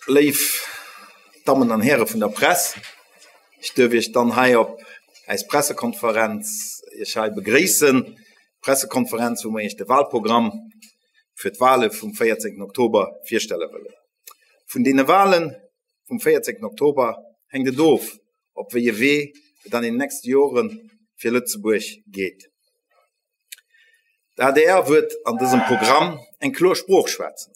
Léif Dammen an Häre vun der Press, ech duerf Iech dann hei op äis Pressekonferenz Iech hei begréissen. Pressekonferenz, wou mer Iech de Wahlprogramm fir d'Wahle vum 14. Oktober virstelle wëllen. Vun deene Wahle vum 14. Oktober hänkt et of, op wéi e Wee et an den nächste Jore fir Lëtzebuerg geet. D'adr huet an dësem Programm eng kloer Sprooch schwätzen.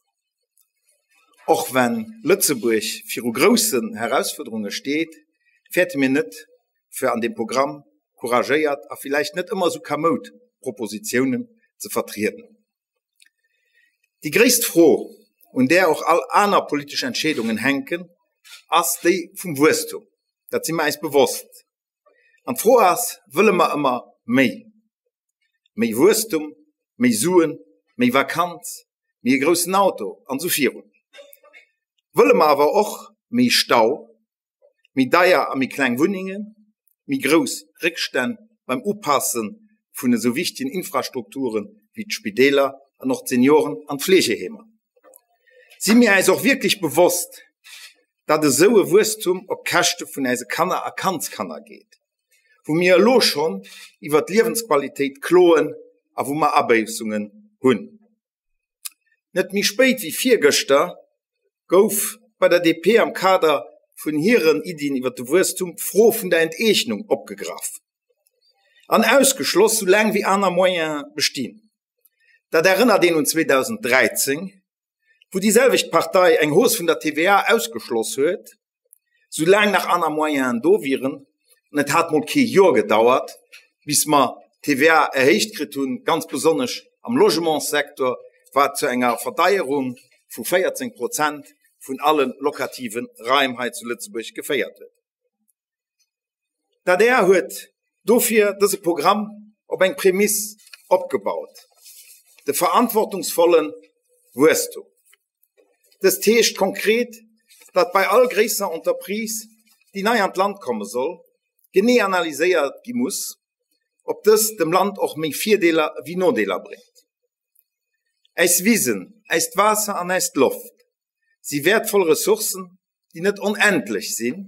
Och wenn Lëtzebuerg viru groussen Herausfuerderunge steet, fäerte mir net, fir an deem Programm couragéiert a villäicht net ëmmer esou kamoud Propositiounen ze vertrieden. Déi gréisst Fro, un där och all aner politesch Entscheedungen hänken, ass déi vum Wuesstum. Dat si mer äis bewosst. An d'Fro ass, Wëlle mer ëmmer méi? Méi Wuesstum, méi Suen, méi Vakanz, méi e groussen Auto an esou virun. Wëlle mer awer och méi Stau, méi deier a méi kleng Wunnengen, méi grouss Réckstänn beim Upasse vun esou wichtegen Infrastrukture wéi d'Spideeler an och d'Senioren an d'Fleegeheemer? Si mir äis och wierklech bewosst, datt esou e Wuesstum op Käschte vun äise Kanner a Kandskanner geet, wou mir elo schonn iwwert d'Liewensqualitéit kloen a wou mer Abéissungen hunn. Net méi spéit wéi virgëschter gouf bei der DP am Kader vun hiren Iddien iwwert de Wuesstum d'Fro vun der Enteegnung opgegraff an ausgeschloss, soulaang wéi aner Moyene bestinn. Dat erënnert een un 2013, wou déi selwecht Partei eng Hausse vun der TVA ausgeschloss huet, soulaang nach aner Moyenen do wieren. An et hat mol kee Joer gedauert, bis mer d'TVA erhéicht kritt hunn, ganz besonnesch am Logementssektor, wat zu enger Verdeierung vu 14 Prozent vun alle lokative Raim hei zu Lëtzebuerg geféiert huet. D'adr huet dofir dëse Programm op eng Prämiss opgebaut, de verantwortungsvolle Wuesstum. Dëst heescht konkret, datt bei all gréisser Entreprise, déi nei an d'Land komme soll, genee analyséiert gi muss, ob dës dem Land och méi Virdeeler ewéi Nodeeler bréngt. Äis Wisen, äist Waasser an äis Loft si wäertvoll Ressourcen, déi net onendlech sinn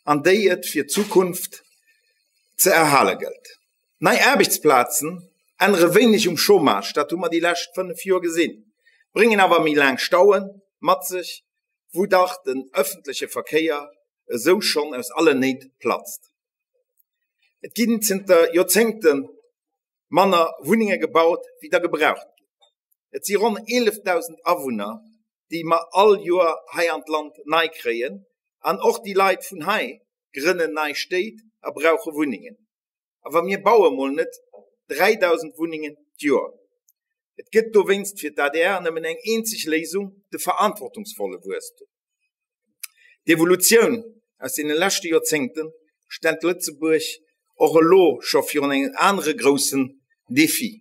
an déi et fir d'Zukunft ze erhale gëllt. Nei Aarbechtsplazen ännere wéineg um Chômage, dat hu mer déi lescht 5 Joer gesinn, bréngen awer méi laang Staue mat sech, wou dach den ëffentleche Verkéier esou schonn aus allen Néit platzt. Et ginn zënter Joerzéngte manner Wunnenge gebaut, wéi der gebraucht ginn. Et si ronn 11.000 Awunner, déi mer all Joer hei an d'Land nei kréien. An och déi Leit vun hei grënnen nei Stéit a brauche Wunnengen. Awer mir baue mol net 3.000 Wunnengen d'Joer. Et gëtt dowéinst fir d'ADR nëmmen eng eenzeg Léisung, de verantwortungsvolle Wuesstum. D'Evolutioun aus deene leschte Joerzéngte stellt Lëtzebuerg och elo scho virun engem anere groussen Defi,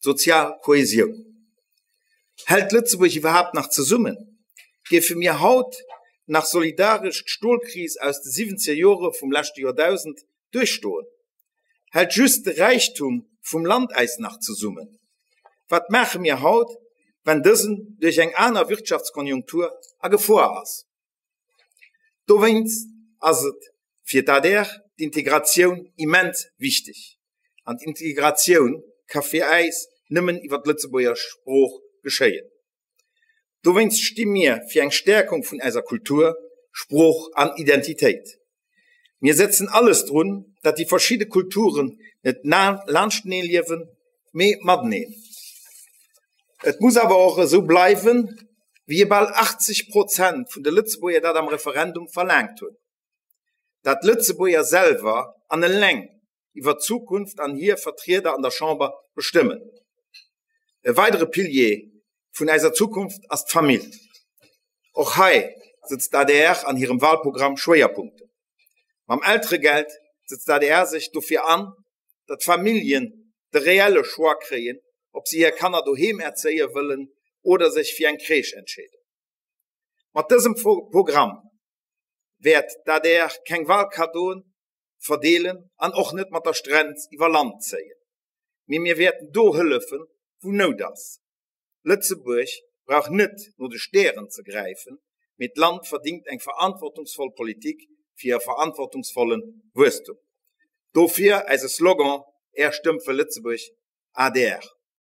d'sozial Kohesioun. Hält Lëtzebuerg iwwerhaapt nach zesummen? Géife mir haut nach solidaresch d'Stolkris aus de siwwenzeger Jore vum leschte Joerdausend duerchstoen? Hält just de Räichtum vum Land äis nach zesummen? Wat maache mir haut, wenn dësen duerch eng aner Wirtschaftskonjunktur a Gefor ass? Dowéinst ass et fir d'ADR d'Integratioun immens wichteg. An d'Integratioun ka fir äis nëmmen iwwer d'Lëtzebuerger Sprooch geschéien. Dowéinst sti mir fir eng Stäerkung vun eiser Kultur, Sprooch an Identitéit. Mir setzen alles drun, datt déi verschidde Kulturen net laanschtenee liewen, mee mateneen. Et muss awer och esou bleiwen, wéi e bal 80 Prozent vun de Lëtzebuerger dat am Referendum verlaangt hunn, dat d'Lëtzebuerger selwer an eleng iwwer d'Zukunft an hir Vertrieder an der Chamber bestëmmen. E weidere Pilier vun eiser Zukunft ass d'Famill. Och hei sëtzt d'ADR an hirem Wahlprogramm Schwéierpunkten. Mam Elteregeld sëtzt d'ADR sech dofir an, datt d'Familljen de reelle Choix kréien, ob si hir Kanner doheem erzéie wëllen oder sech fir eng Crèche entscheeden. Mat dësem Programm wäert d'ADR keng Wahlkaddoen verdeelen an och net mat der Strenz iwwer Land zéien, mee mir wäerten do hëllefen, wou Nout ass. Lëtzebuerg brauch net no de Stären ze gräifen. Mee d'Land verdingt eng verantwortungsvoll Politik fir e verantwortungsvolle Wuesstum. Dofir eise Slogan, Är Stëmm fir Lëtzebuerg, adr.